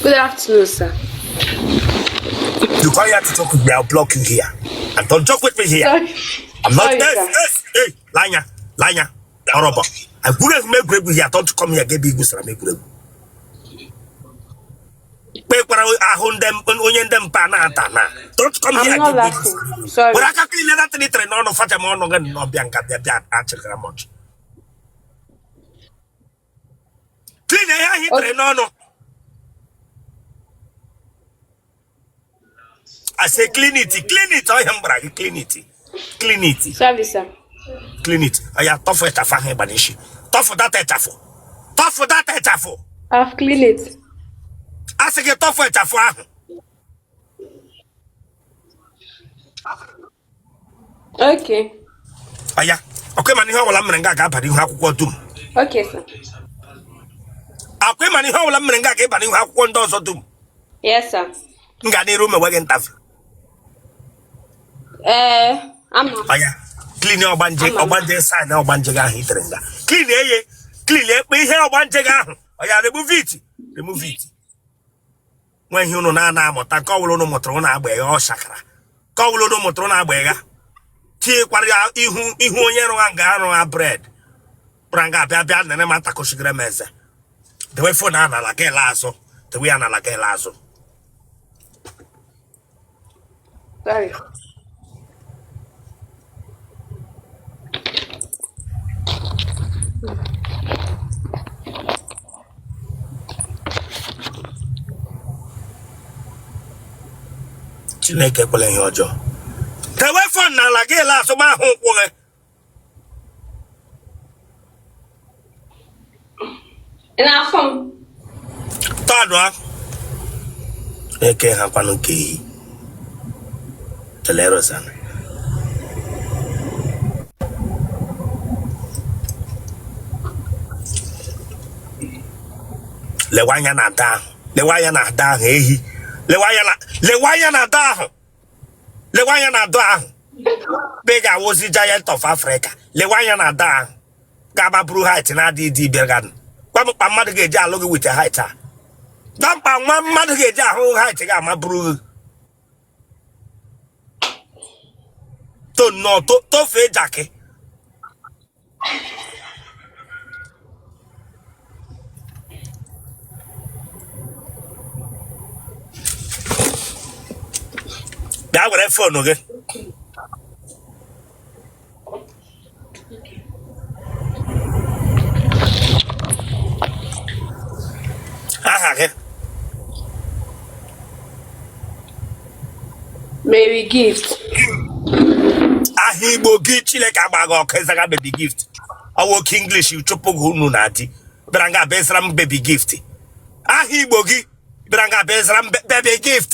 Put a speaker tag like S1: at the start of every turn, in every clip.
S1: Good afternoon, sir.
S2: You come here to talk with me, I'll block you here. And don't joke with me here.
S1: Sorry.
S2: I'm not
S1: Sorry,
S2: hey,
S1: sir.
S2: hey, hey, lanya, lanya, ọrọbọ. Egwuregwu m egwuregwu here, don't come here, gebe igwusara m egwuregwu. Kpekwara ahụ ndị onye ndị mpa na-ata na. Don't come
S1: I'm
S2: here,
S1: not
S2: gebe
S1: laughing.
S2: igwusara.
S1: Sorry.
S2: Were aka ka ile datịrị tịrị n'ọnụ facha m ọnụ gị nnọọ bịa nga bịa bịa achịgara m ọchị. Clean ihe ahụ i tere n'ọnụ. I say clean it, clean it. Ọ ihe m gwara gị clean it, clean it.
S1: Sorry, sir.
S2: Clean it. Oya tọfụ ịchafụ ahụ ị gba n'isi. Tọfụ that ịchafụ. Tọfụ that ịchafụ.
S1: I've cleaned it.
S2: A sị gị tọfụ ịchafụ ahụ.
S1: Okay.
S2: Oya, ọkwa ị ma na ihe ọbụla m mere nga ga-aba n'ihu akwụkwọ dum.
S1: Okay, sir.
S2: Ọkwa ị ma na ihe ọbụla m mere nga ga-eba n'ihu akwụkwọ ndị ọzọ dum.
S1: Yes, sir.
S2: M ga n'iru mewe gị interview.
S1: Ee, ama.
S2: Oya, clean ọgbanje ọgbanje sign ọgbanje gị ahụ i tere nga. Clean eye, clean ekpe ihe ọgbanje gị ahụ. Oya, remove it, remove it. Nwe ihe unu na-ana amụta nke ọbụla unu mụtara unu agba ya ọ shakara nke ọbụla unu mụtara unu agba ya tinyekwara ya ihu ihu onye rụgha nga arụgha bread bụra nga abịa bịa nere ma ntakọchigere m eze dewe phone a n'ala gị la azụ dewe ya n'ala gị la azụ.
S1: Sorry.
S2: Chineke ekwela ihe ọjọọ dewe phone n'ala gị la azụ ma ahụ ụkwụ gị.
S1: Ị na-afụ m?
S2: Tọdụ eke ha kwanụ nke ehi telerosan lewe anya na ada ahụ lewe anya na ada ahụ ehi lewe anya na lewe anya na ada ahụ lewe anya na ada ahụ be ga-awụzi giant of Africa lewe anya na ada ahụ ga-aba buru height na-adị dị bịara gwa m mkpa mmadụ ga-eji alụ gị with height a gwa mkpa nwa mmadụ ga-eji ahụ height ga-ama buru gị to nnọọ tofee jakị. Bịa were phone gị. Aha gị?
S1: Mary Gift.
S2: Aha Igbo gị? Chineke agba gị ọkụ ịzaga Baby Gift. Ọ wụ oke English chụpụ gị unu na di bịara nga abịa ịzara m Baby Gift. Aha Igbo gị bịara nga abịa ịzara m Baby Gift.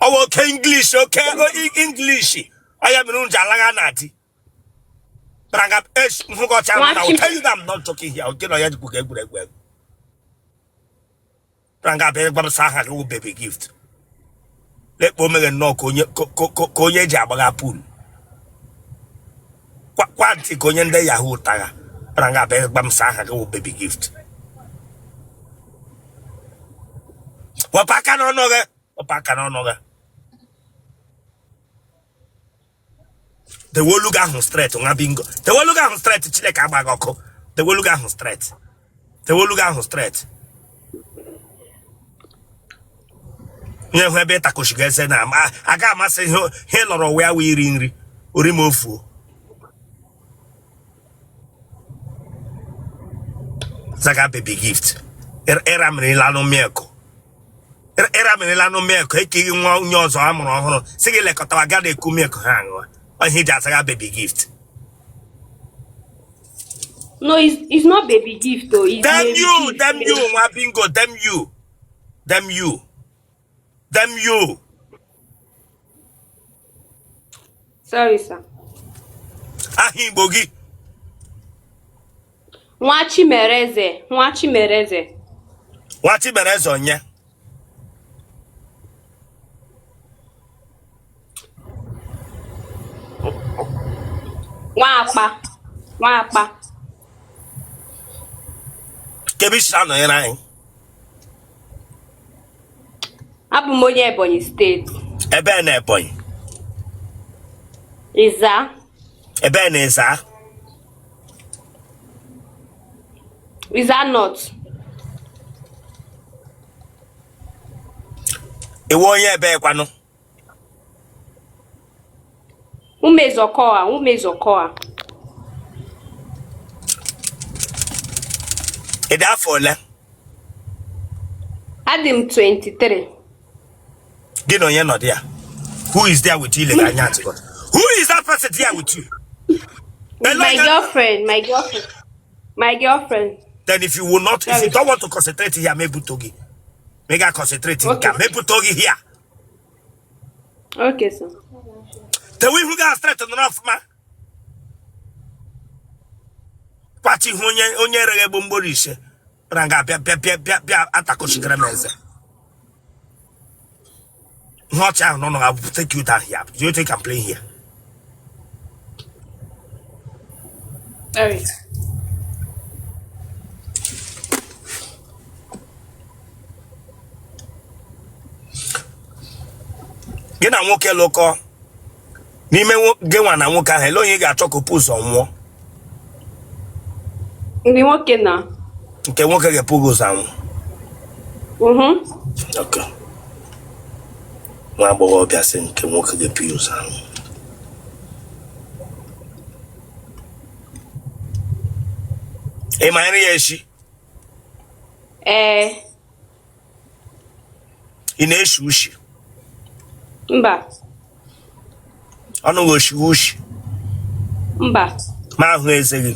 S2: Ọ wụ oke English, oke English. Ọ ya mere unu ji alagha na di bịara nga hụ gị ọcha. I will tell you that I'm not joking here. Oke nọ ya jikwu ka egwuregwu egwu bịara nga abịa gwa m sị aha gị wụ Baby Gift. Lekpa o meghe nnọọ ka onye ka onye eji agbagha pool kwa ntị ka onye ndị yahoo tagha bịara nga abịa gwa m sị aha gị wụ Baby Gift. Wepụ aka n'ọnụ gị, wepụ aka n'ọnụ gị. Dewe olu gị ahụ straight nwa bingo. Dewe olu gị ahụ straight. Chineke agba gị ọkụ. Dewe olu gị ahụ straight. Dewe olu gị ahụ straight. Nye hụ ebe ịtakoshiga eze na aga amasị ihe lọrọ wee wee iri nri ori ma ofuo zaga Baby Gift. Ịramirila nụ milk, ịramirila nụ milk ekeghị nwa onye ọzọ a mụrụ ọhụrụ sị gị lekọtawa ga na-eku milk ha aṅụwa ihe iji azaga Baby Gift.
S1: No, it's not Baby Gift though. It's
S2: Damn
S1: Mary
S2: you,
S1: Gift.
S2: damn you, nwa bingo, damn you, damn you, damn you.
S1: Sorry, sir.
S2: Aha Igbo gị?
S1: Nwa Chimereze. Nwa Chimereze.
S2: Nwa Chimereze onye?
S1: Nwakpa. Nwakpa.
S2: Kebe isi anọnyere anyị.
S1: Abụ m onye Ebonyi steeti.
S2: Ebe na Ebonyi?
S1: Ịza.
S2: Ebe na Ịza?
S1: Ịza North.
S2: Ị wụ onye ebe kwanụ?
S1: Umuezeokoha, Umuezeokoha.
S2: Ị dị afọ ole?
S1: Adị m 23.
S2: Gị na onye nọ there? Who is there with you? Ilega anya atịkọ. Who is that person there with you?
S1: With my girlfriend, my girlfriend, my girlfriend.
S2: Then if you will not, if you
S1: Sorry.
S2: don't want to concentrate here, maybe togi. Make I concentrate in
S1: Okay.
S2: maybe togi here.
S1: Okay, sir.
S2: The way who got straight enough ma. Kwachi ihu onye onye reghe gbombori ise. Bịara nga bịa bịa bịa bịa bịa atakochigara m eze. Ihe ọchị ahụ nọ I will take you down here. Do you think I'm playing here?
S1: Sorry.
S2: Gị na nwoke lụkọ n'ime gị nwa na nwoke ahụ ele onye ị ga-achọ ka o pu ụzọ nwụọ?
S1: Ndị nwoke na.
S2: Nke nwoke ga-epu gị ụzọ anwụ. Okay. Nwa agbọghọbịa sị nke nwoke ga-epu ya ụzọ anwụ. Ị ma nri ya eshi?
S1: Ee.
S2: Ị na-eshi ushi?
S1: Mba.
S2: Ọnụ gị oshiwe ushi?
S1: Mba.
S2: Ma ahụ eze gị.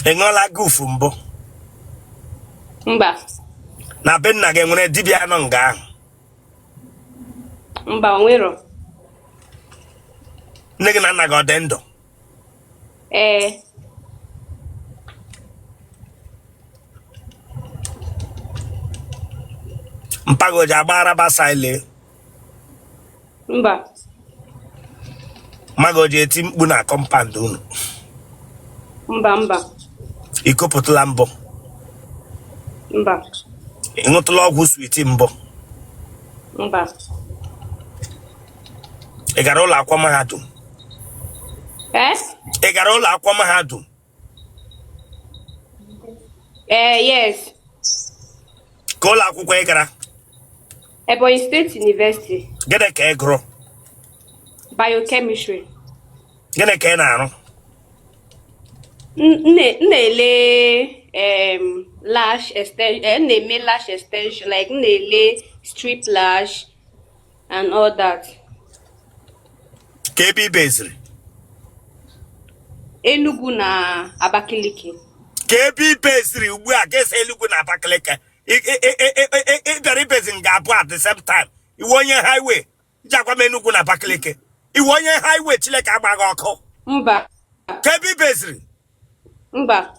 S2: Ị ṅụọla gufu mbụ?
S1: Mba.
S2: Na be nna gị nwere dibịa nọ nga ahụ?
S1: Mba, o nwero.
S2: Nne gị na nna gị ọ dị ndụ?
S1: Ee.
S2: Mpa gị o ji agba araba saile?
S1: Mba.
S2: Mma gị o ji eti mkpu na compound unu?
S1: Mba, mba.
S2: Ị kopụtụla mbụ?
S1: Mba.
S2: Ị ṅụtụla ọgwụ switi mbụ?
S1: Mba.
S2: Ị gara ụlọ akwụkwọ mahadum?
S1: Eh?
S2: Ị gara ụlọ akwụkwọ mahadum?
S1: Eh, yes.
S2: Ka ụlọ akwụkwọ ị gara?
S1: Ebonyi State University.
S2: Gịnị ka ị gụrụ?
S1: Biochemistry.
S2: Gịnị ka ị na-arụ?
S1: M na-ele lash extension, m na-eme lash extension, like m na-ele strip lash and all that.
S2: Ka ebe i beziri?
S1: Enugu na Abakaliki.
S2: Ka ebe i beziri ugbu a ga-esi Enugu na Abakaliki? Ị bịara ibezi nga abụọ at the same time. Ị wụ onye highway ji agwa m Enugu na Abakaliki? Ị wụ onye highway? Chineke agbaghị ọkụ.
S1: Mba.
S2: Ka ebe i beziri?
S1: Mba,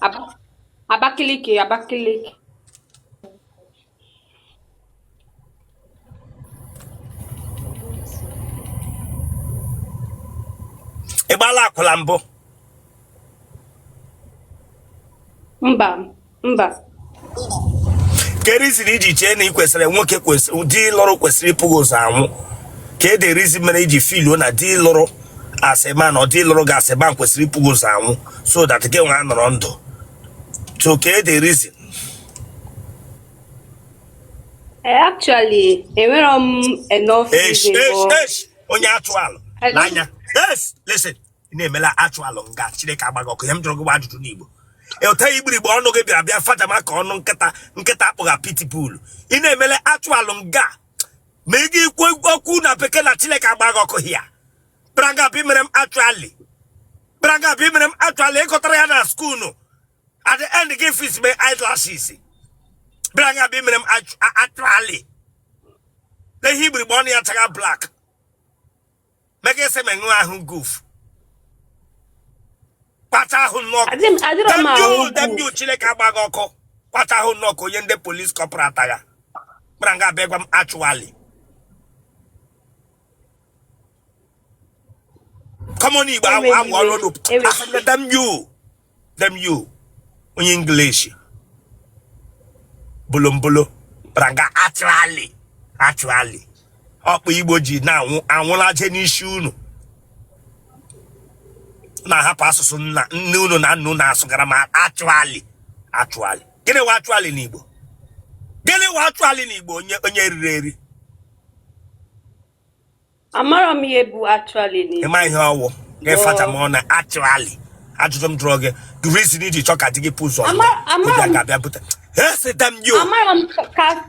S1: Abakaliki, Abakaliki.
S2: Ị gbala akwụla mbụ?
S1: Mba, mba.
S2: Ke reason iji chee na ị kwesịrị nwoke kwesịrị di lụrụ kwesịrị ịpụ gị ụzọ anwụ? Ka the reason mere iji feeluo na di lụrụ as a man ọ di lụrụ gị as a man kwesịrị ịpụ gị ụzọ anwụ so that gị nwa nọrọ ndụ? So ke the reason?
S1: Actually, enwero m enough
S2: Esh,
S1: reason,
S2: esh,
S1: but
S2: esh, onye achụalụ n'anya. Yes, listen, ị na-emela achụalụ nga Chineke agbaghị ọkụ. Ihe m jụrụ gị bụ ajụjụ n'Igbo. Ụta igbirigbe ọnụ gị bịara bịa fajama ka ọnụ nkịta nkịta akpụgha pitbull. Ị na-emele achụalụ nga ma ị ga-ekwu okwu na bekee na Chineke agbaghị ọkụ hia. Branga bi mere m actually. Branga bi mere m actually ịgụtara ya na school. At the end gị fix me eyelashes. Branga bi mere m actually. Na ihe igbirigbe ọnụ ya chaga black. Mega ese m enwe ahụ goof. Kpacha ahụ nnọọ.
S1: Adịrọ m ahụ
S2: Damn you, Chineke agbaghị ọkụ. Kpacha ahụ nnọọ ka onye ndị police corporal atagha. Branga bịa gwa m actually. Common Igbo awụ ọnọdụ. Damn you. Damn you. Onye English. Bolombolo branga actually actually ọkpa Igbo ji na-anwụ anwụlaje n'isi unu na-ahapụ asụsụ nna nne unu na nna unu asụgara ma actually actually gịnị wụ actually n'Igbo? Gịnị wụ actually n'Igbo? Onye onye riri eri.
S1: Amarọ m ihe bụ actually
S2: ị ma ihe ọ wụ gị facha m ọnụ actually ajụjụ m jụrụ gị, the reason i ji chọ ka di gị pụ ụzọ obi ga-abịa bute esi damn you.
S1: Amarọ m ka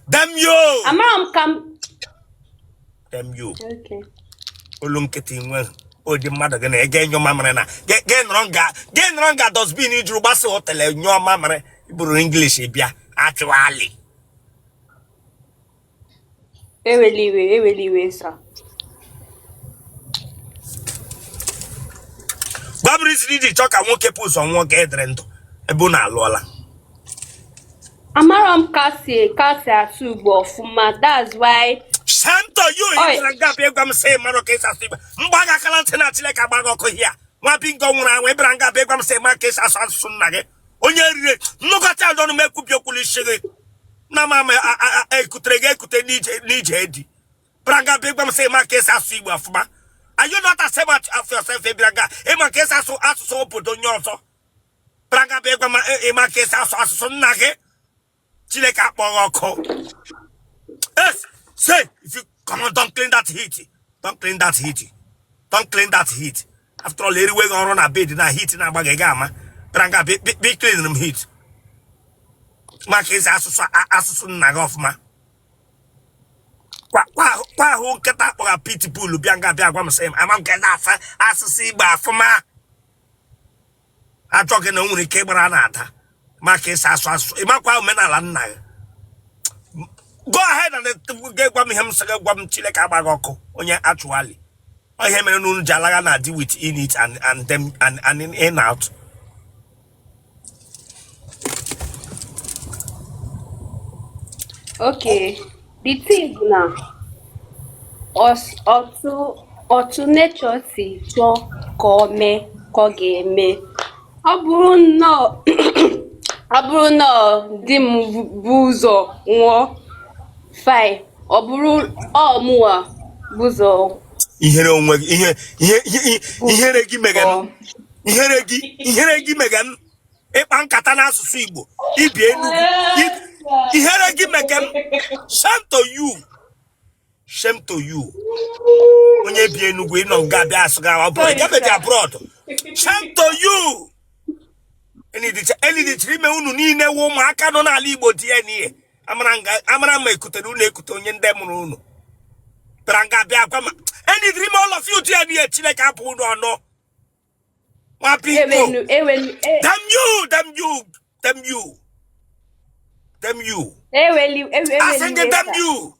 S2: Damn you.
S1: Amarọ m ka m
S2: Damn you. Olu nkịtị nwe ụdị mmadụ gị na ị ga-enyụ mamịrị na gị nọrọ nga gị nọrọ nga dustbin juru gbasa otele nyụọ mamịrị bụrụ English bịa actually.
S1: Ewela iwe, ewela iwe, sir.
S2: Gwa m reason i ji chọọ ka nwoke pụ ụzọ nwụọ ka ị dịrị ndụ ebe unu alụọla.
S1: Amarọ m ka si asụ Igbo ọfụma, that's why.
S2: Shame to you. Ị bịara nga bịa gwa m sị marọ ka esi asụ Igbo. Mgbe a ga-akala ntị na Chineke agba gị ọkụ hia nwa bingo nwụrụ anwụ. Ị bịara nga bịa gwa m sị ma ka esi asụ asụsụ nna gị. Onye rire nnukọta ọnụ m ekwubi okwulu isi gị na ma ma ekutere gị ekute n'ije di bịara nga bịa gwa m sị ma ka esi asụ Igbo ọfụma. Are you not ashamed of yourself? Ị bịara nga ịma ka esi asụ asụsụ obodo onye ọzọ bịara nga bịa gwa m ịma ka esi asụ asụsụ nna gị. Chineke akpọghị ọkụ. Yes, say if you come on, don't clean that heat, don't clean that heat, don't clean that heat. After all, eriwe gị ọrụ na bed na heat na-agba gị ga ama bịara nga bịa clean m heat maka esi asụsụ asụsụ nna gị ọfụma. Kwa ahụ nkịta akpọga pit bull bịa nga bịa gwa m sị ama nke na-asa asụsụ Igbo afụma. Achọ gị na o nwere ike ịgbara na ada maka esi asụ asụsụ ịmakwa omenala nna gị. Go ahead and ga gwa m ihe m sị gị gwa m. Chineke agba gị ọkụ onye actually. Ọ ihe mere na unu ji alagha na di with in it and them and in, in out.
S1: Okay, the thing bụ na otu nature si chọọ ka ọ mee ka ọ ga-eme. Ọ bụrụ nnọọ di m bụ ụzọ nwụọ, fine. Ọ bụrụ ọ mụwa bụ ụzọ
S2: Ihere onwe gị, ihe ihe ihe ihere gị mege m. Ihere gị, ihere gị mege m. Ịkpa nkata n'asụsụ Igbo ibi Enugu, ihere gị mege m. Shame to you, shame to you. Onye bi Enugu ịnọ nga bịa asụ gị ọ bụrụ gabeji abroad. Shame to you. Enidichiri ime unu niile wụ ụmụaka nọ n'ala Igbo DNA amara nga amara ma ekutere unu ekute onye ndị mụrụ unu bịara nga bịa gwa ma enidiri ime all of you DNA. Chineke abụ unu ọnụ nwa biko.
S1: Ewenu ewenu
S2: Damn you, damn you, damn you, damn you.
S1: Eweli
S2: Asị
S1: eweli
S2: gị
S1: iwe,
S2: damn
S1: sir.
S2: you.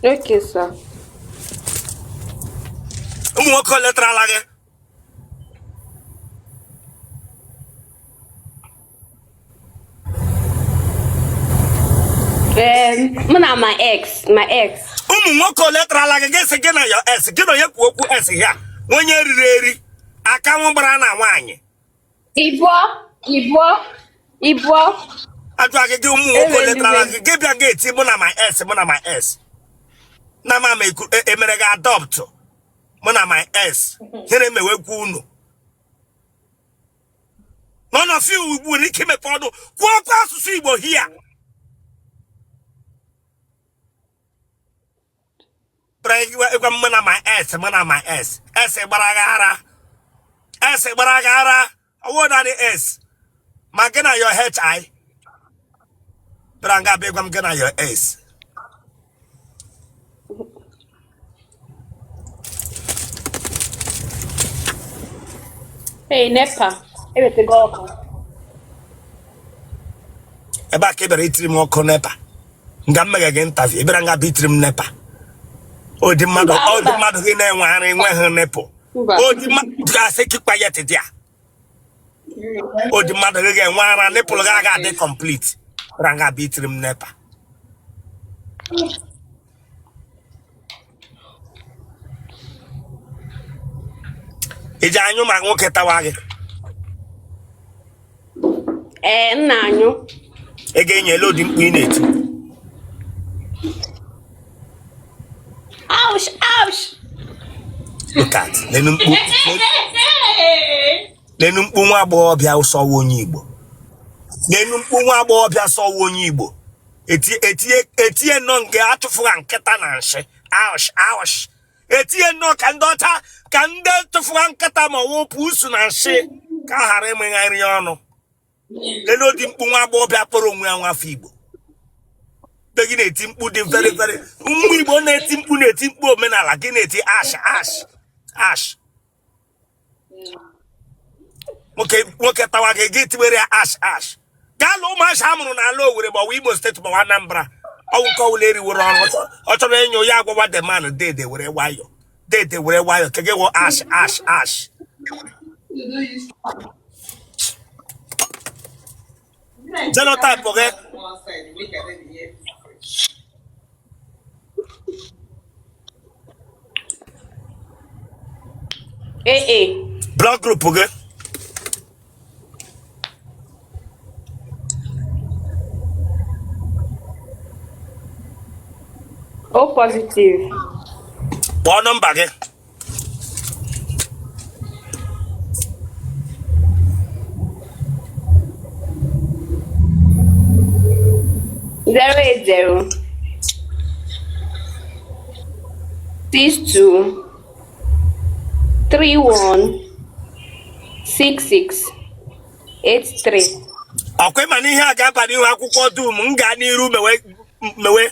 S1: Okay, sir.
S2: Ụmụ nwoke ole tarala gị?
S1: Mụ na my ex, my ex.
S2: Ụmụ nwoke ole tarala gị? Gị sị gị na your ex, gị na onye kwuo okwu ex ya onye riri eri aka nwụ gbara na nwaanyị.
S1: Ịbụọ, ịbụọ, ịbụọ.
S2: Ajụ gị gị ụmụ nwoke ole
S1: Eweli
S2: tarala
S1: iwe.
S2: gị? Gị bịa ga eti mụ na my ex, mụ na my ex na mama emere gị adopt. Mụ na my ex here emewekwa unu. None of you nwere ike imepe ọnụ kwuo okwu asụsụ Igbo here. Bịara ịgwa m mụ na my ex, mụ na my ex. Ex gbara gị ara, ex gbara gị ara. Ọwụ naanị ex ma gị na your hi bịara nga bịa gwa m gị na your ex.
S1: Hey, NEPA ewetego ọkụ.
S2: Ebe a ka ị bịara itiri m ọkụ NEPA nga m meghe gị interview. Ị bịara nga bịa itiri m NEPA ụdị mmadụ
S1: Mba,
S2: ụdị
S1: mba.
S2: mmadụ gị na-enwegharị enweghị nipple.
S1: Mba.
S2: Ụdị mmadụ ga-asị keep quiet dị a ụdị mmadụ gị ga-enwe ara nipple gị aga adị complete. Bịara nga bịa itiri m NEPA. Iji anyụ ma nwoke tawa gị?
S1: Ee, m na-anyụ.
S2: Ị ga-enye ele ụdị mkpu ị na-eti.
S1: Ouch, ouch.
S2: Look at lenu mkpu, lenu mkpu nwa agbọghọbịa sị ọ wụ onye Igbo, lenu mkpu nwa agbọghọbịa sị ọ wụ onye Igbo etinye etinye nnọọ nke atụfụgha nkịta na nshị. Ouch, ouch. Etinye nnọọ ka ndị ọcha, ka ndị tụfụgha nkịta ma ọ wụ pusu na nshị, ka a ghara ịmịgharị ya ọnụ. Lenu ụdị mkpu nwa agbọghọbịa kpọrọ onwe ya nwa afọ Igbo be gị na-eti mkpu dị very very. Nwa Igbo na-eti mkpu, na-eti mkpu omenala gị na-eti ash ash ash. Nwoke nwoke tawa gị, gị tiwere ya ash ash. Gaa lụọ ụmụazị a mụrụ n'ala Owerri ma ọ wụ Imo steeti ma ọ wụ Anambra, ọwụ nke ọwụla eriwere ọrụ ọ chọrọ ịnyụ ya, agwawa the man, dede were nwayọ, dede were nwayọ, ka gị wụ ash ash ash. Genotype gị?
S1: AA.
S2: Blood group gị?
S1: O positive.
S2: Kpọọ nọmba gị.
S1: 080 62 31 66 83.
S2: Ọkwa ịma na ihe a ga-aba n'ihu akwụkwọ dum m gaa n'iru mewe mewe.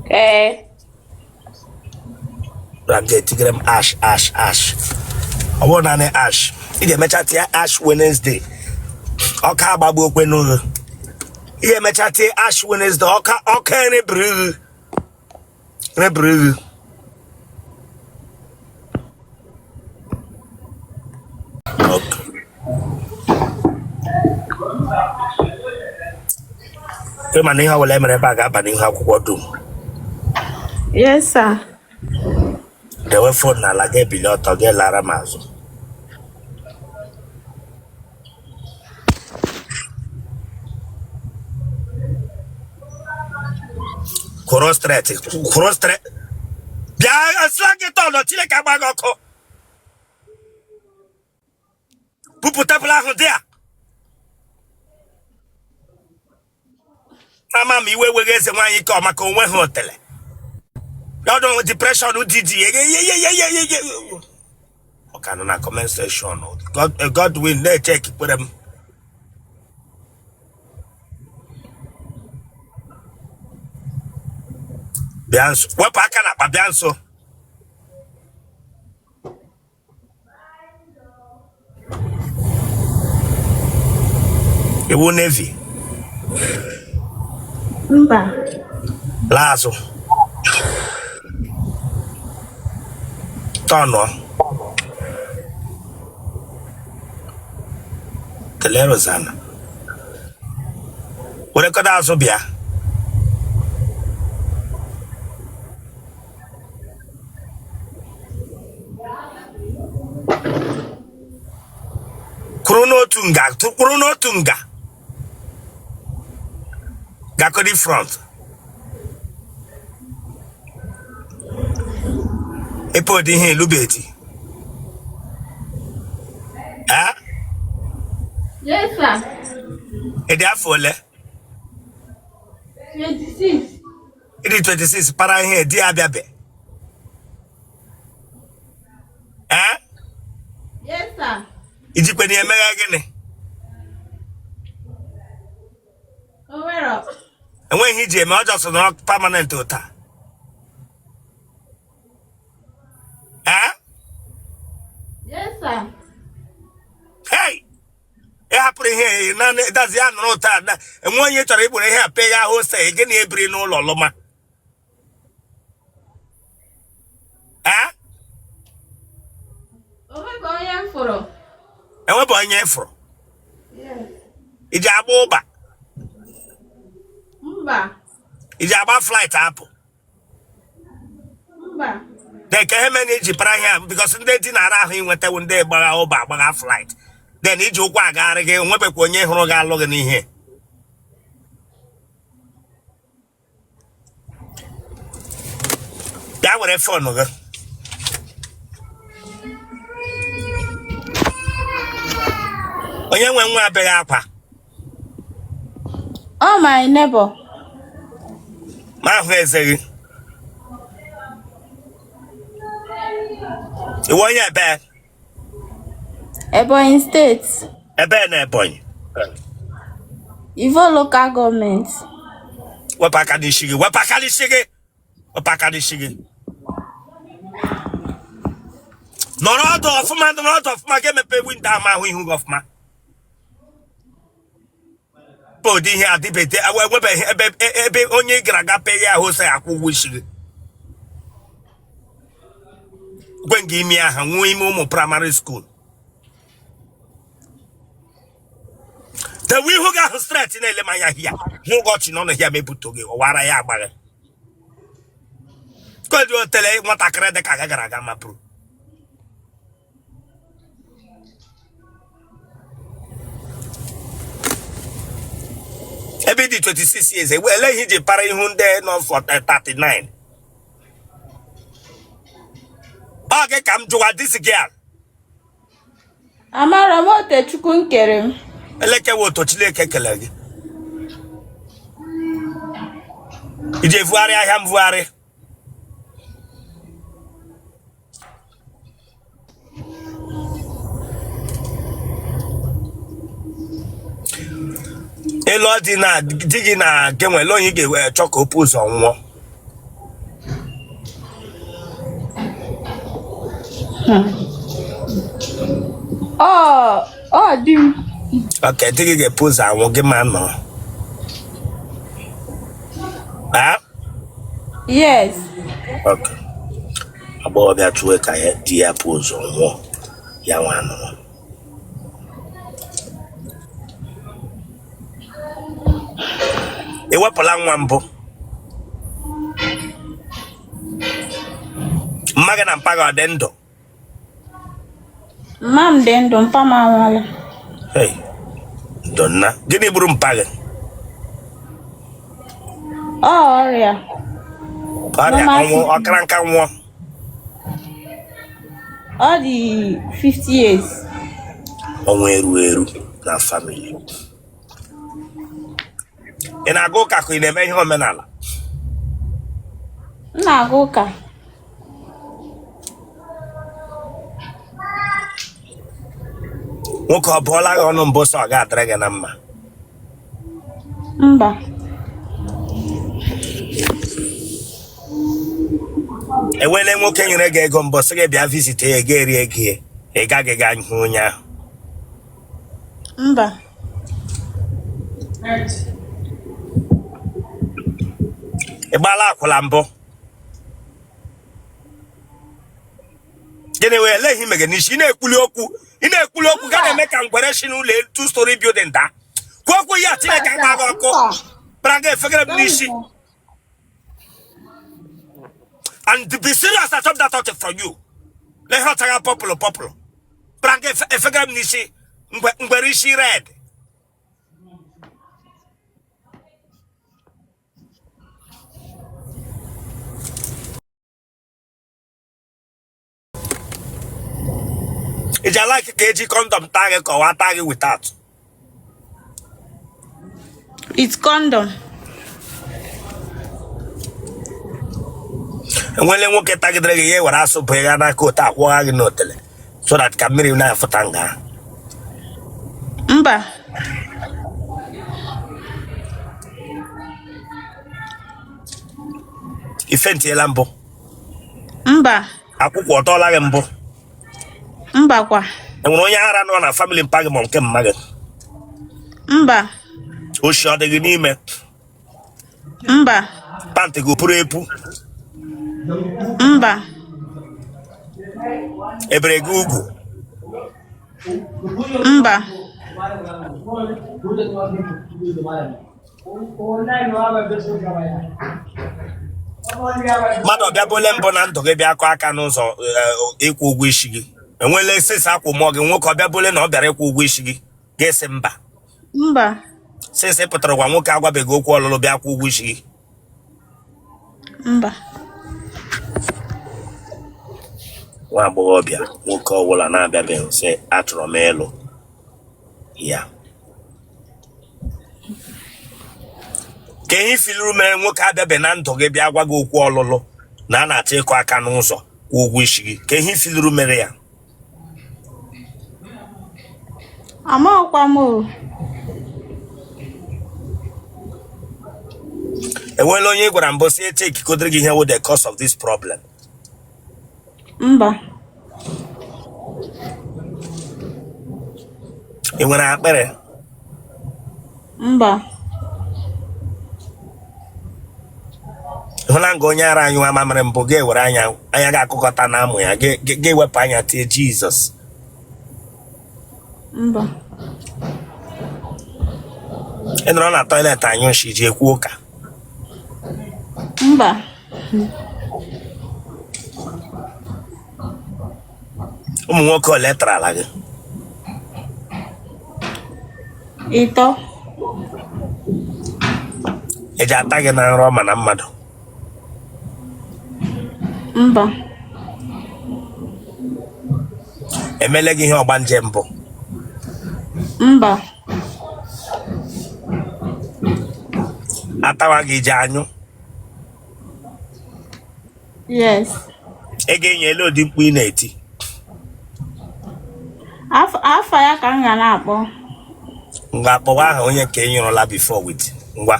S1: Ee.
S2: Ramje etigere m ash ash ash. Ọ bụrụ naanị ash ị ga-emecha tie ash Wednesday, ọka agbagbu okwe n'ụlọ. Ị ga-emecha tie ash Wednesday, ọka ọka erebiri gị, rebiri gị. Okay. Ị ma na ihe ọbụla e mere ebe a ga-aba n'ihu akwụkwọ dum.
S3: Yes, sir.
S2: Dewe phone n'ala, gị ebili ọtọ, gị lara m azụ. Kwụrụ straight, kwụrụ straight. Bịa, asịla gị tọnụ. Chineke agba gị ọkụ. Bupụ tebụl ahụ dị a. Ama m iwe weghị eze nwaanyị ka ọ maka onwe ha otele ọdụ depression dị dị yeyeyeyeyeye. Ọ ka nọ na comment section. Godwin na-eche ekikpere m. Bịa nso, wepụ aka n'akpa, bịa nso. Ị wụ Navy?
S3: Mba.
S2: Laa azụ, tọnụọ, kelee Rosanna, werekọta azụ bịa. Kwụrụ n'otu nga, kwụrụ n'otu nga, gakọdi front. Ịpụ ụdị ihe elubeti.
S1: Yes, sir.
S2: Ị dị afọ ole?
S1: 26.
S2: Ị dị 26 para ihe di abịabe. Ee?
S1: Yes, sir.
S2: I jikwe na emegha gịnị?
S1: O nwere.
S2: Enweghị ihe iji eme ọ just nọrọ permanent ụta. Ee?
S1: Yes, sir.
S2: Hey! Ị hapụrụ ihe naanị dazi ya nọrọ ụta na enwe onye chọrọ ikpere ihe a pega ahụ ose gị na ebiri n'ụlọ lụma. Ee?
S1: O nwebe onye m fụrụ.
S2: Enwebe onye ị fụrụ? I ji agba Uber?
S1: Mba.
S2: I ji agba flight apụ?
S1: Mba.
S2: Then ka ihe mere na iji para ihe a, because ndị di na-ara ahụ inwetawu ndị gbagha Uber, agbagha flight, then iji ụkwụ agagharị gị, onwebekwa onye hụrụ gị alụ gị n'ihe. Bịa were phone gị. Onye nwe nwa abeghị akwa?
S3: Oh, my neighbor.
S2: Ma ahụ eze gị. Ị wụ onye ebe?
S3: Ebonyi State.
S2: Ebe na Ebonyi?
S3: Ivo Local Government.
S2: Wepụ aka n'isi gị, wepụ aka n'isi gị, wepụ aka n'isi gị. Nọrọ ọdụ ọfụma, nọrọ ọdụ ọfụma. Ga-emepe window ama ahụ ihu gị ọfụma. Bụ ụdị ihe adịbede enwebeghị ebe ebe onye gara aga peghe ahụ sị akwụ ụgwọ isi gị. Gwe gị imi aha nwee ime ụmụ primary school. Dewe ihu gị ahụ straight, na-ele m anya hia hụ gị ọchị n'ọnụ hia mebuto gị ọwara ya agbaghị kodi otele nwatakịrị dị ka aga gara aga mapụrụ. Ebe ị dị 26 years, ele ihe iji para ihu ndị nọ for 39? Ọ gị ka m jụwa, this girl.
S3: Amara m ote Chukwu nkere m.
S2: Elekewe otu Chineke kele gị iji evugharị ahịa mbugharị. Elu ọ dị na di gị na gị nwere onye ị ga-ewe chọ ka o bu ụzọ nwụọ?
S3: Ọ di m.
S2: Okay, di gị ga-ebu ụzọ anwụ, gị ma nọrọ? Ah?
S3: Yes.
S2: Okay. Agbọghọbịa chụwe ka ya di ya bu ụzọ nwụọ, ya nwa nọrọ. Ị wepụla nwa mbụ? Mma gị na mpa gị ọ dị ndụ?
S3: Mma m dị ndụ, mpa m anwụọla.
S2: Hey, donna, gịnị gburu mpa gị?
S3: Ọ ọrịa.
S2: Ọrịa?
S3: Normal.
S2: Ọnwụ ọkara nka nwụọ?
S3: Ọ dị 50 years.
S2: Ọnwụ eru eru na family. Ị na-aga ụka ka ị na-eme ihe omenala?
S3: M na-aga ụka.
S2: Nwoke ọ bụọla gị ọnụ mbụ sọ ọ ga-adịrị gị na mma?
S3: Mba.
S2: Enwele nwoke nyere gị ego mbụ sị gị bịa visit ya, ga eri ego ya, ị gaghị ga hụ onye ahụ?
S3: Mba.
S2: Ị gbaala akwụla mbụ? Gịnị wee ele ihe imege n'isi? Ị na-ekwuli okwu, ị na-ekwuli okwu ga na-eme ka ngwere si n'ụlọ elu two story building daa. Kwuo okwu ya, Chineke agba gị ọkụ. Bara ga efegere m n'isi. And to be serious, I chop that touch from you. Lee ihe ọchaga purple purple. Bara ga efegere m n'isi ngwere isi red. Ị ji alike ka eji condom taa gị ka ọwa taa gị without?
S3: With condom.
S2: Enwele nwoke tagidere gị, ya were asụ bụ ya n'aka otu akwụgha gị n'otele so that ka mmiri na-afụta nga?
S3: Mba.
S2: I faintiela mbụ?
S3: Mba.
S2: Akwụkwụ ọ tọọla gị mbụ?
S3: Mba kwa.
S2: Enwere onye ara nọ na family mpa gị ma nke mma gị?
S3: Mba.
S2: Oshi ọ dị gị n'ime?
S3: Mba.
S2: Pant gị pụrụ epu?
S3: Mba.
S2: Ebere gị ugwu?
S3: Mba.
S2: Mmadụ ọ bịabụle mbụ na ndụ gị bịa kụọ aka n'ụzọ ịkwụ ụgwọ isi gị? Enwele since akwụ mụọ gị, nwoke ọ bịabụle na ọ bịara ịkwụ ụgwọ isi gị, ga-esi mba?
S3: Mba.
S2: Since ị pụtara ụwa, nwoke agwabeghị okwu ọlụlụ bịa kwụ ụgwọ isi gị?
S3: Mba.
S2: Nwa agbọghọbịa, nwoke ọbụla na-abịabeghị sị achọrọ m ịlụ ya, ka ihe ị feeluru mere nwoke abịabe na ndụ gị bịa gwa gị okwu ọlụlụ na a na-achọ ịkụ aka n'ụzọ kwụ ụgwọ isi gị, ka ihe ị feeluru mere ya?
S3: Amaghịkwa m o.
S2: Enweela onye ị gwara mbụ sị echeckikodiri gị ihe wụ the cause of this problem?
S3: Mba.
S2: Ị nwere akpịrị?
S3: Mba.
S2: Hụla nga onye ara anyụwa mamịrị mbụ, ga-ewere anya anya ga-akụkọta na amụ ya, ga-ewepụ anya tie Jizọs?
S3: Mba.
S2: Ị nọrọ na toilet anyụ nshi ji ekwu ụka?
S3: Mba.
S2: Ụmụ nwoke ole tarala gị?
S3: 3.
S2: Eji ata gị na nrọ ma na mmadụ?
S3: Mba.
S2: Emele gị ihe ọgbanje mbụ?
S3: Mba.
S2: Atawa gị ji anyụ?
S3: Yes.
S2: Ị ga-enye ele ụdị mkpu ị na-eti?
S3: Afa ya ka m ga na-akpọ.
S2: Ngwa, kpọwa aha onye nke ị nyụrụla before with. Ngwa,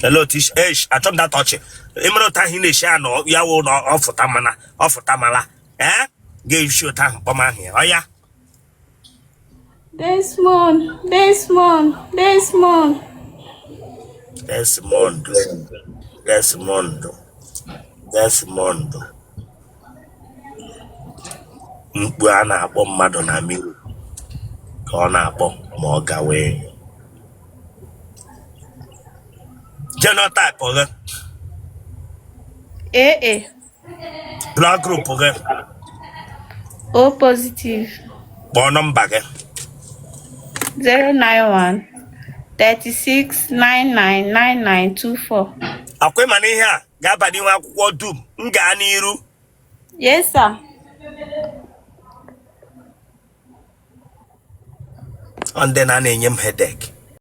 S2: ele otu isi esh achọ m data ọchị. Ị mere otu ahụ ị na-esi anọ ya wụ na ọ fụta mana ọ fụta mala ee ga-esi otu ahụ kpọm ahụ ya ọ ya.
S3: Desmond, Desmond, Desmond.
S2: Desmond, Desmond, Desmond. Mkpu a na-akpọ mmadụ na mmiri ka ọ na-akpọ ma ọ gawa enyo. Genotype gị?
S3: AA.
S2: Blood group gị?
S3: O positive.
S2: Kpọọ nọmba gị.
S3: 091 36 99 99 24.
S2: Akwa ịma na ihe a ga-aba n'ihu akwụkwọ dum m gaa n'iru?
S3: Yes, sir.
S2: Ọ ndị na na-enye m headache.